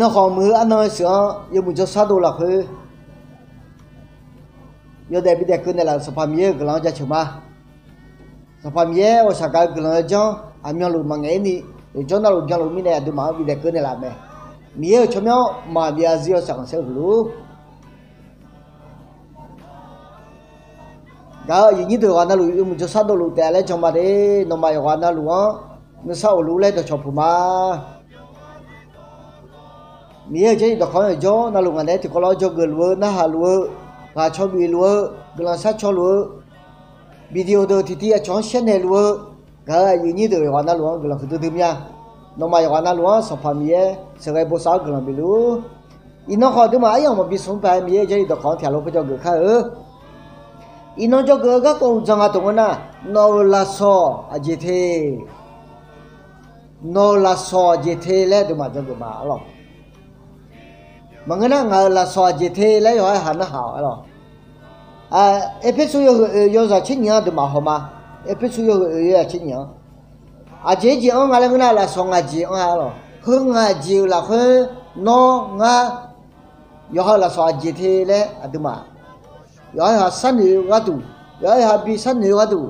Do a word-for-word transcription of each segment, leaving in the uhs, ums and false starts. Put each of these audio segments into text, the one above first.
Nan khawf muiq-eu arnan-eu sheuq-anr yawmuiq jawrshar dov lafkhoer, yawdaef bidaef keuv naeqlaf-euq Sanqpaq Miqyaer-euq guiqlanq-anr jaceuq ma. Sanqpaq Miqyaer ghawqshaq gaq-eu guiqlanq-eu janr aqmyanluf maqngaeq-ir ni, yawqjawr navluf janluf mirnae aqduimaf-anr bidaef keuv naeqlaf mae. Miqyaer-euq tsawrmyanr maqbyav zarzir-awr shaqkhanq saer huiq luf-ur. Gaq-eu aqyuif nyir deuq yawqghaq navluf yawmuiq jawrshar dovluf taef-a laer jan ma de. Nawmaf yawqghaq navluf-anr nuisar of luf-ur laer dawqcawq puq ma. Miqyaer-euq jarlif dawqkawq-anr yawqjawr navluf ngaq naeq-aer tiqkawv lawr dzawgeuf luf-eu, narhaq luf-eu, ghaq caw bif luf-eu, guiqlanq sharcaw luf-eu, video deuq tiqtiv aqcawq-anr shaer naeq luf-eu, gaq-eu aqyuif nyir deuq yawqghaq navluf-anr guiqlanq huiqdui dui mya. Nawmaf yawqghaq navluf-anr Sanqpaq Miqyaer sheuqghae bosav-awr guiqlanq bif luf-ur. Iqnan khawf aqduimaf aryamq maqbi smq pae Miqyaer-euq jarlif dawqkawq-anr tiqghaq lof khoerjawr geuf kar-eu. Iqnan dzawgeuf-eu garkawv uqdzan nga taq ngeur nar, nawq-euq lafsawq aqjeq te, nawq-euq lafsawq aqjeq te laer aqduimaf dzawgeuf ma arlawq. Maqngeur nar ngaq-euq lafsawq aqjeq te laer yawqha-aer ha narhaq-awq arlawq. Erpersu yawhuiq oeq yawzaq tser nyiq-anr aqduimaf haw ma. Erpersu yawhuiq oeq yawzaq tser nyiq-anr, aqjeq-aer jeq-anr nga laer ngeur nar, lafsawq ngaq jeq-anr-a arlawq. Heu ngaq jeq-euq lafkhoer nawr ngar yawqha-euq lafsawq aqjeq te laer aqduimaf yawqha-aer ha sharnoeq-eu gharduq, yawqha-aer ha bi sharnoeq-eu gharduq,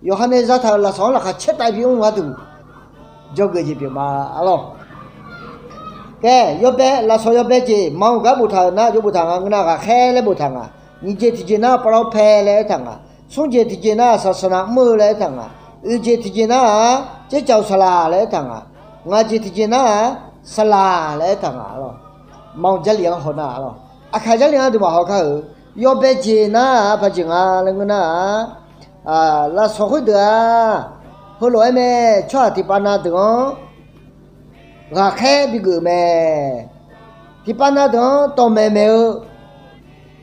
yawqha nae zataq-euq lafsawq-anr laqkhaq caer tav bimr-eu gharduq, dzawgeuf jeq pyeuf ma arlawq. Khaer, yawbae, lafsawq yawbae jeq maqanr-eu gar boftaq-euq nar, jawr boftaq nga ngeur nar, ghaqkhaer laer boftaq nga. Nyiq jeq tiqjeq nar pavlawr pae laer aertaq nga. Smr jeq tiqjeq nar saqsaqnav mr-eu laer aertaq nga. Oeq jeq tiqjeq nar-aq, tsercaf-euq saqlaq laer aertaq nga. Ngaq jeq tiqjeq nar-aq, saqlaq laer aertaq nga arlawq. Maqanr jarlif-anr haw nar arlawq. Aqkaq jarlif-anr aqduimaf haw kar-euq. Yawbae jeq nar-aq, paq jeq nga laer ngeur nar-aq, lafsawq khoerdeuq-aq, heulof-aer mae, tsawrhaq tiqpav na deuq-anr ghaqkhaer bigeuf mae. Tiqpav na deuq-anr dawqmaeq maeq-eu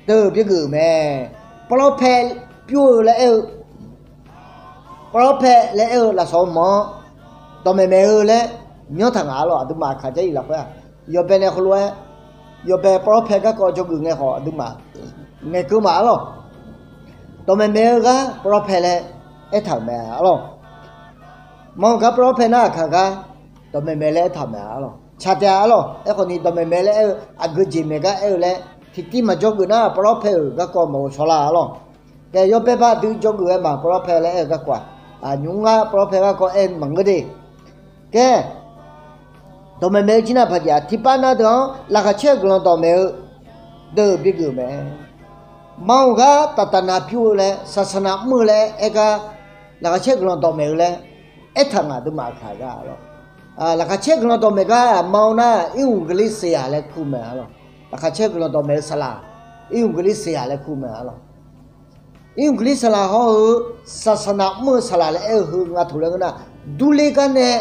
deuq bigeuf mae. Pavlawr pae pyur-eu laer aer-eu, pavlawr pae laer aer-eu lafsawq-eu manq-anr dawqmaeq maeq-eu laer myanr taq nga arlawq. Aqduimaf aqkaq jarlif lafkhoer-aq, yawbae nae heulof-aer, yawbae pavlawr pae garkawv dzawgeuf ngae khawf aqduimaf ngaeqkeuv ma arlawq. Dawqmaeq maeq-eu gar pavlawr pae laer aertaq-euq mae arlawq. Maqanr gar pavlawr pae nar aqkaq gar dawqmaeq maeq laer aertaq-euq mae arlawq. Tsaq taef-a arlawq. Aerkhawf ni dawqmaeq maeq laer aer-eu aqgeu jeq maeq gar aer-eu laer tiqtiv maqdzawgeuf nar pavlawr pae-euq garkawv maqghovshaw lar arlawq. Khaer, yawbae baqdui dzawgeuf-aer ma pavlawr pae laer aer-eu garkawv-aq, nymq mr ngar pavlawr pae garkawv aer maqngeur de. Khaer, dawqmaeq maeq-eu jir nar paq jeq-aq, tiqpav na deuq-anr laqkhaq caer-eu guiqlanq dawqmaeq-eu deuq bigeuf mae. Maqanr gar taqtaq nav pyur-eu laer, saqsaqnav mr-eu laer aer gar, laqkhaq caer guiqlanq dawqmaeq-eu laer aertaq nga aqduimaf aqkaq gar arlawq. Laqkhaq caer guiqlanq dawqmaeq gar maqanr nar, irhmq guiqlir seq-aq laer kur mae arlawq. Laqkhaq caer guiqlanq dawqmaeq-eu saqlaq, irhmq guiqlir seq-aq laer kur mae arlawq. Irhmq guiqlir saqlaq hawr-eu, saqsaqnav mr-eu saqlaq laer aer-eu heu nga taq laer ngeur nar, durler gar nae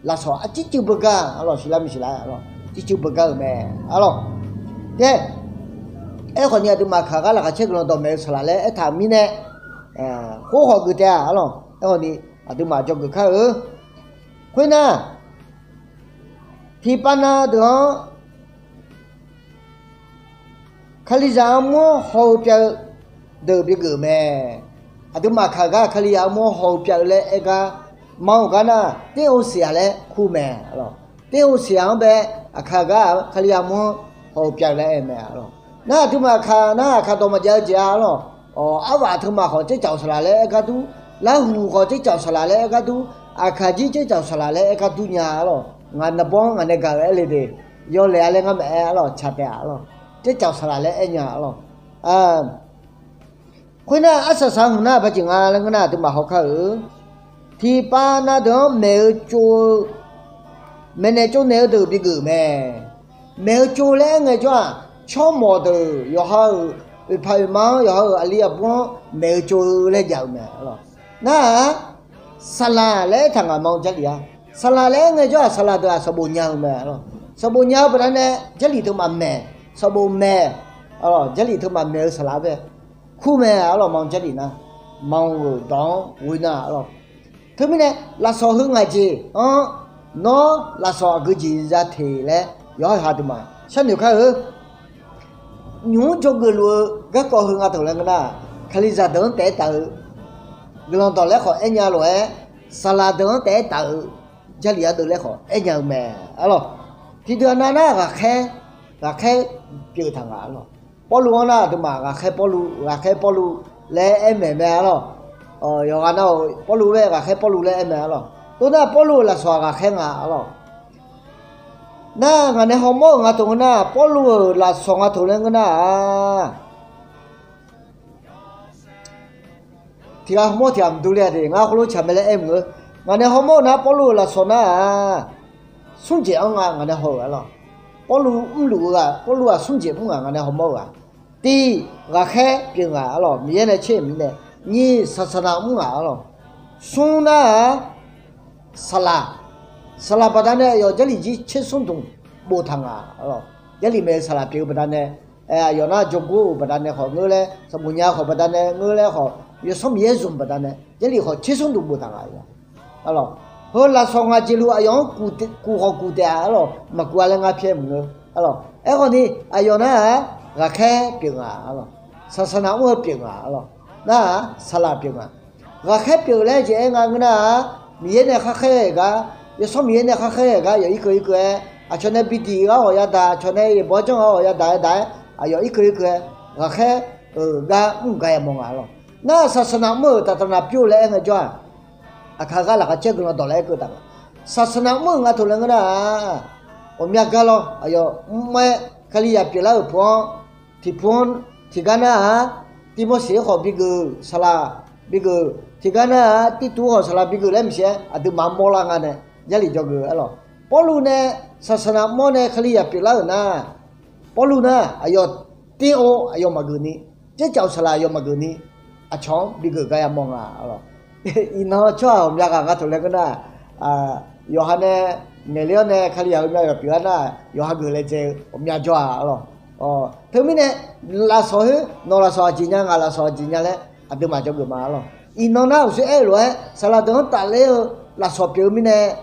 lafsawq arcircuiv beugar arlawq, siqlar maqsiqlar arlawq, circuiv beugar-euq mae arlawq. Khaer, aerkhawf ni aqduimaf aqkaq gar laqkhaq caer guiqlanq dawqmaeq-eu saqlaq laer aertaq mirnae, khoer khawf geuf taef-a arlawq. Aerkhawf ni aqduimaf dzawgeuf kar-eu. Khoernar, tiqpav na deuq-anr Kalizaq armur-anr haw-eu pyav-eu deuq bigeuf mae. Aqduimaf aqkaq gar Kalizaq armur-anr haw-eu pyav-eu laer aer gar, maqanr gar nar, ter-eu siq-aq laer kur mae arlawq. Ter-eu siq-aq-anr bae, aqkaq gar Kalizaq armur-anr haw-eu pyav-eu laer aer mae arlawq. Nar aqduimaf aqkaq nar, aqkaq dawq maqjav-eu jeq-a arlawq. Arvaf teumaf khawf tsercaf-euq saqlaq laer aer gar dur, larhuq khawf tsercaf-euq saqlaq laer aer gar dur, aqkaq jir tsercaf-euq saqlaq laer aer gar dur nya arlawq. Ngaq naqbawr-anr ngaq nae gaq-euq aer le de. Yawlaeq-a laer ngar maqaer arlawq, tsaq taef-a arlawq. Tsercaf-euq saqlaq laer aer nya arlawq. Khoernar, arsaq saq hmq nar paq jeq nga laer ngeur nar, aqduimaf haw kar-eu. Tiqpav na deuq-anr maeq-eu tsov-eu, maeqnaeq tsovnaeq-eu deuq bigeuf mae. Maeq-eu tsov laer aer ngaejawr-aq, tsawrmawq deuq yawqha-euq oeqpaq oeqma-anr, yawqha-euq aqli aqbur-anr maeq-eu tsov-eu laer jav-eu mae arlawq. Nar-aq, saqlaq laer aertaq ngaq ma-eu jarlif-a. Saqlaq laer aer ngaejawr-aq, saqlaq deuq-aq sanqbof nya-eu mae arlawq. Sanqbof nya-eu baqdanae jarlif teumaf maeq, sanqbof maeq, jarlif teumaf maeq-eu saqlaq-a bae kur mae arlawq, ma-eu jarlif nar, ma-euq dawq-anr ghoe nar arlawq. Teumirnae lafsawq heu ngaq jeq-anr nawr lafsawq aqgeu jeq za teq laer yawqha aqduimaf sharnoeq kar-eu. Nymq mr dzawgeuf luf-eu garkawv heu nga taq laer ngeur nar, Kalizaq deuq-anr taef-aer taf-eu guiqlanq dawq laer khawf aer nya lof-aer, saqlaq deuq-anr taef-aer taf-eu jarlif ardeuv laer khawf aer nya-eu mae arlawq. Tiqdeuq-aq nav nar ghaqkhaer, ghaqkhaer pyeuf taq nga arlawq. Pawrluv-anr nar aqduimaf ghaqkhaer Pawrluv, ghaqkhaer Pawrluv laer aer maeq mae arlawq. Yawqghaq nav-euq Pawrluv-aer ghaqkhaer Pawrluv laer aer mae arlawq. Tov nar Pawrluv-euq lafsawq-aq ghaqkhaer nga arlawq. Nar ngaq nae hawmawr-euq nga taq ngeur nar, Pawrluv-euq lafsawq nga taq laer ngeur nar-aq, tiqghaq hawmawr tiqghaq maqdur le-a de, ngar khoerlof tsaq mae laer aer maqngeur. Ngaq nae hawmawr-eu nar Pawrluv-euq lafsawq nar-aq, smr jeq-anr nga ngaq nae haw-euq arlawq. Pawrluv mrluf-eu-aq, Pawrluv-aq smr jeq mr ngaq ngaq nae hawmawr-eu-aq, tiq, ghaqkhaer pyeuf ngaq arlawq, Miqyaer nae tser-euq mirnae. Nyiq, saqsaqnaq mr ngaq arlawq. Smr nar-aq, saqlaq, saqlaq baqdanae aqyawf Jarlif jir tser smr dmq boftaq nga arlawq. Jarlif maeq-eu saqlaq pyeuf-eu baqdanae, aqyawf nar jawrgor-euq baqdanae khawf ngeur laer, sanqbof nya khawf baqdanae ngeur laer khawf, Yawsanr Miqyaer zmq baqdanae Jarlif khawf tser smr dmq boftaq nga arlawq. Heu lafsawq ngaq jeq luf aqyawf-anr kuv khawf kuv taef-a arlawq, maqkuv-a laer ngar pyaer maqngeur arlawq. Aerkhawf ni aqyawf nar-aq, ghaqkhaer pyeuf nga arlawq. Saqsaqnaq mr-eu pyeuf nga arlawq. Nar-aq saqlaq pyeuf nga. Ghaqkhaer pyeuf laer jeq aer nga ngeur nar-aq, Miqyaer nae khar khaer-eu gar, Yawsanr Miqyaer nae khar khaer-eu gar yawf irkeuv irkeuv-aer, aqcawq nae bidiq ghaq-awq yadaq, aqcawq nae yaeqbawq janr ghaq-awq yadaq-aer daq-aer, aqyawf irkeuv irkeuv-aer ghaqkhaer-euq gar mr gar yamawr nga arlawq. Nar-aq saqsaqnaq mr-euq taqtaqnaq pyur laer aer ngaejawr-aq, aqkar ghar laqkhaq caer guiqlanq dawq laer aerkeuv taq nga. Saqsaqnaq mr-euq nga taq laer ngeur nar-aq, ghawqmya gar lawr aqyawf mr-aer Kalizaq pyeuflar-euq pu-anr, tiqpu-anr tiqgar nar-aq, Tirmorseq-anr khawf bigeuf saqlaq, bigeuf tiqgar nar-aq, Tirtuv-anr khawf saqlaq bigeuf laer maqsiq-aer aqduimaf mawrlar nga nae, Jarlif jawrgeuf arlawq. Pawrluv nae saqsaqnaq mawr nae Kalizaq pyeuflar-euq nar, Pawrluv nar aqyawf tir-or aqyawf maqgeuf ni, tsercaf-euq saqlaq aqyawf maqgeuf ni, aqcawq-anr bigeuf gar yamawr nga arlawq. Iqnan tsawrhaq ghawqmya ghaq nga taq laer ngeur nar, yawqha nae ngaeqler-awr nae Kalizaq heumya yawf pyeuf-ar nar, yawqha geuf laejae-eu ghawqmya jawr-a arlawq. Teumirnae lafsawq khoer nawq lafsawq aqjeq nya ngaq lafsawq aqjeq nya laer aqduimaf jawrgeuf ma arlawq. Iqnan nar uqshoe aer-eu lof-aer saqlaq deuq-anr tafler-eu lafsawq pyeuf-eu mirnae,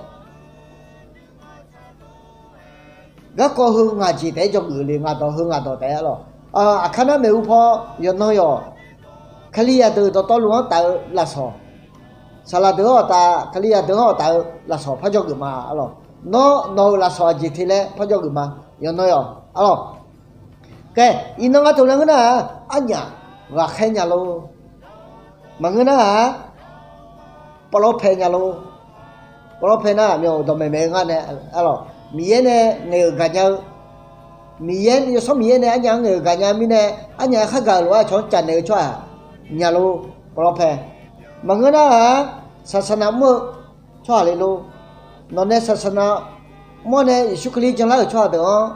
garkawv heu ngaq jeq taef-aer jawrgeuf le, ngaq dawq heu ngaq dawq taef-aer arlawq. Aqkar nar maeqhu paw yawqnan yawq Kalizaq deuq dawqtawvluf-anr taf-eu lafsawq, saqlaq deuq-anr awqtaf, Kalizaq deuq-anr awqtaf-eu lafsawq par jawrgeuf ma arlawq. Nawr nawq-euq lafsawq aqjeq te laer par jawrgeuf ma, yawqnan yawq arlawq. Khaer, iqnan nga taq laer ngeur nar-aq, arnyaf ghaqkhaer nya lor. Maqngeur nar-aq, pawlawr pae nya lor. Pawlawr pae nar aqmyan-euq dawqmaeq maeq-eu ngar nae arlawq, Miqyaer nae ngaeq-euq gaqnya-eu, Miqyaer, Yawsanr Miqyaer nae arnyaf-anr ngaeq-euq gaqnya mirnae, arnyaf-aer khargaq-euq lof-aer aqcawq-anr cafnaeq-eu tsawrhaq nya lor. Pawlawr pae. Maqngeur nar-aq, saqsaqnaq mr-eu tsawrhaq le lor. Nawq nae saqsaqnaq mawr nae Yeqsur Kali janlar-euq tsawrhaq deuq-anr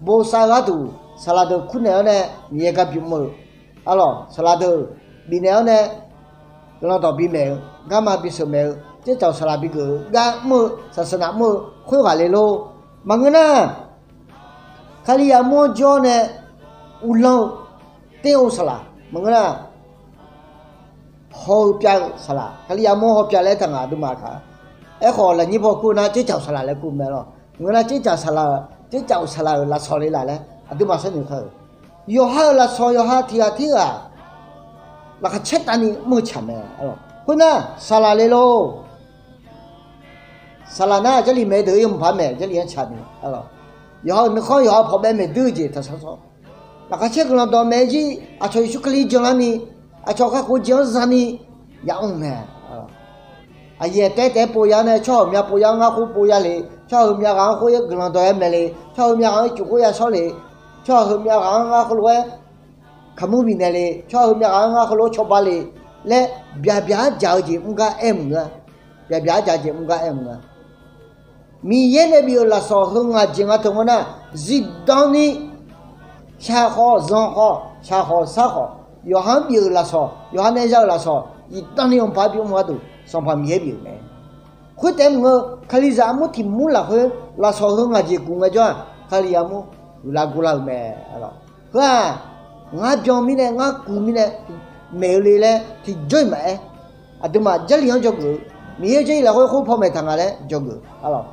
bosav-eu gharduq saqlaq deuq kurnaeq-awr nae Miqyaer gar bimr-eu arlawq, saqlaq deuq bifnaeq-awr nae guiqlanq dawq bimaeq-eu, garma bisheuq maeq-eu, tsercaf-euq saqlaq bigeuf-eu gar mr-eu, saqsaqnaq mr-eu khoerghaq le lor. Maqngeur nar, Kalizaq mur-anr jawr nae uvlanr-eu, ter-eu saqlaq maqngeur nar, haw-eu pyav-eu saqlaq, Kalizaq mur-anr haw pyav laer taq ngaq aqduimaf ka. Aerkhawf lafnyir paw kur nar tsercaf-euq saqlaq laer kur mae lawq. Ngeur nar tsercaf saqlaq-eu, tsercaf-euq saqlaq-euq lafsawq le laf laer aqduimaf sharnoeq ka-euq. Yawqha-euq lafsawq yawqha tiq ghaq tir ghaq laqkhaq caer tavni mr-eu tsaq mae. Khoernar saqlaq le lor. Saqlaq nar Jarlif maeq-eu deuq-ir mqpaq maeq Jarlif-anr tsaq ni. Yawqha-euq nuikhanr yawqha pawqbaev maeq duir-eu jeq taq shar shawr. Laqkhaq caer guiqlanq dawq maeq-eu jir aqcawq Yeqsur Kali janlarni, aqcawq kakhof-eu jeq-anr zani yamr mae. Aqyaeq taef-aer taef-aer pov ya nae tsawrhaq-euq myav pov ya-anr ngar khoer pov ya le, tsawrhaq-euq myav ghaq-anr khoer guiqlanq dawq-aer maeq le, tsawrhaq-euq myav ghaq-anr cuf khoer ya shawr le, tsawrhaq-euq myav ghaq-anr ngar khoerlof-aer kaqmur bifnaeq le, tsawrhaq-euq myav ghaq-anr ngar khoerlof cawba le laer byaqbyaq-aer dzaq-eu jeq mr gar aer mq nga. Byaqbyaq-aer dzaq-eu jeq mr gar aer mq nga. Miqyaer nae bif-euq lafsawq heu ngaq jeq nga teu ngeur nar, zifdan ni shaq khawf zanq khawf shaq khawf sar khawf, yawqha-anr bif-euq lafsawq, yawqha nae ya-euq lafsawq zifdan ni mqpaq-aer bimr gharduq Sanqpaq Miqyaer bif-euq mae. Khoertaef mq-eu Kalizaq armur tiq mur lafkhoer lafsawq heu ngaq jeq guq ngaejawr-aq, Kalizaq armur huiqlar gurlar-euq mae. Heu-aq, ngar byan mirnae ngar kuv mirnae maeq-eu le laer tiqjawr-iq maqaer, aqduimaf Jarlif-anr dzawgeuf-eu, Miqyaer-euq Jarlif lafkhoer khoer pawmaeq taq nga laer dzawgeuf arlawq.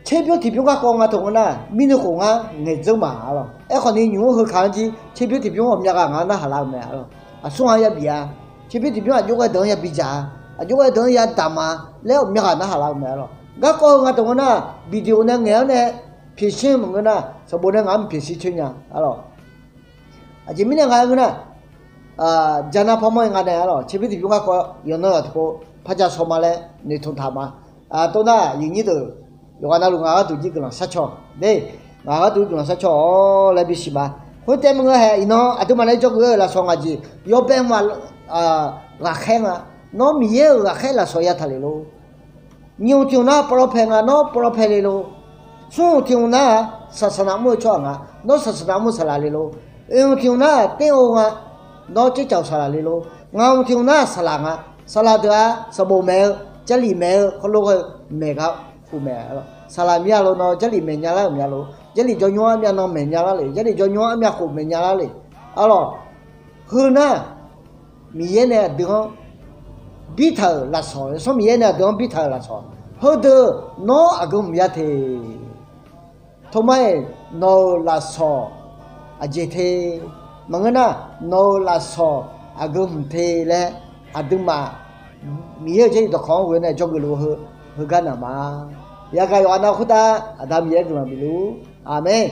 Tserbymr tiqbymr garkawv nga teu ngeur nar, mirnuikhof ngar ngaeqdzeur ma arlawq. Aerkhawf ni nymq-mr heu kaq-anr jir tserbymr tiqbymr ghawqmya ghaq nga narhaq lar-eu mae arlawq. Aqsur-anr yabi-a, tserbymr tiqbymr aqjox ghae deuq-anr yabi dzaq-a, aqjox ghae deuq-anr yadaq ma laer ghawqmya ghaq narhaq lar-eu mae arlawq. Garkawv heu nga dawq ngeur nar, video nae ngaeq-awr nae pyeqshir-eu maqngeur nar, sanqbof nae ngaq-anr pyeqshir coer nya, arlawq. Aqjeq mirnae nga ngeur nar, jaqnav parmawr-eu nga nae, arlawq, tserbymr tiqbymr garkawv yawqnan yawq tiqpov par ja shaw ma laer noeqtmq taq ma. Tov nar, aqyuif nyir deuq, yawqghaq navluf ngaq gharduq jir guiqlanq sharcaw. De, ngaq gharduq guiqlanq sharcaw-awr laer bisiq ma. Khoertav maqngeur hae, iqnan aqduimaf nae jawrgeuf-eu lafsawq ngaq jeq yawbae ma, ghaqkhaer nga. Nawr Miqyaer-euq ghaqkhaer lafsawq ya taqle lor. Nyiq hmq tiq hmq nar pavlawr pae nga, nawr pavlawr pae le lor. Smr hmq tiq hmq nar-aq, saqsaqnav mr-eu tsawrhaq nga, nawr saqsaqnav mr-eu saqlaq le lor. Oeq hmq tiq hmq nar-aq, ter-eu nga, nawr tsercaf-euq saqlaq le lor. Ngaq hmq tiq hmq nar-aq, saqlaq nga. Saqlaq deuq-aq, sanqbof maeq-eu, Jarlif maeq-eu, heulof-aer maeq gar puq maeq. Saqlaq myav lo nawr Jarlif maeq nya lar-euq myav lo. Jarlif jawrnymr-anr myav nan maeq nya lar le. Jarlif jawrnymr-anr myav khof maeq nya lar le. Arlawq, heu nar, Miqyaer nae aqdui-anr birtaq-euq lafsawq, Yawsanr Miqyaer nae aqdui-anr birtaq-euq lafsawq. Heudeuq nawr aqgeu hmq ya te. Toma-iq, nawq-euq lafsawq aqjeq te. Maqngeur nar, nawq-euq lafsawq aqgeu hmq te laer, aqduimaf Miqyaer-euq Jarlif dawqkawq-anr ghoe nae jawrgeuf luf-eu heu, heugar naq ma. Yagaq yawqha nav khoertav Aqda Miqyaer guiqlanq bif luf-ur. Aqmeq.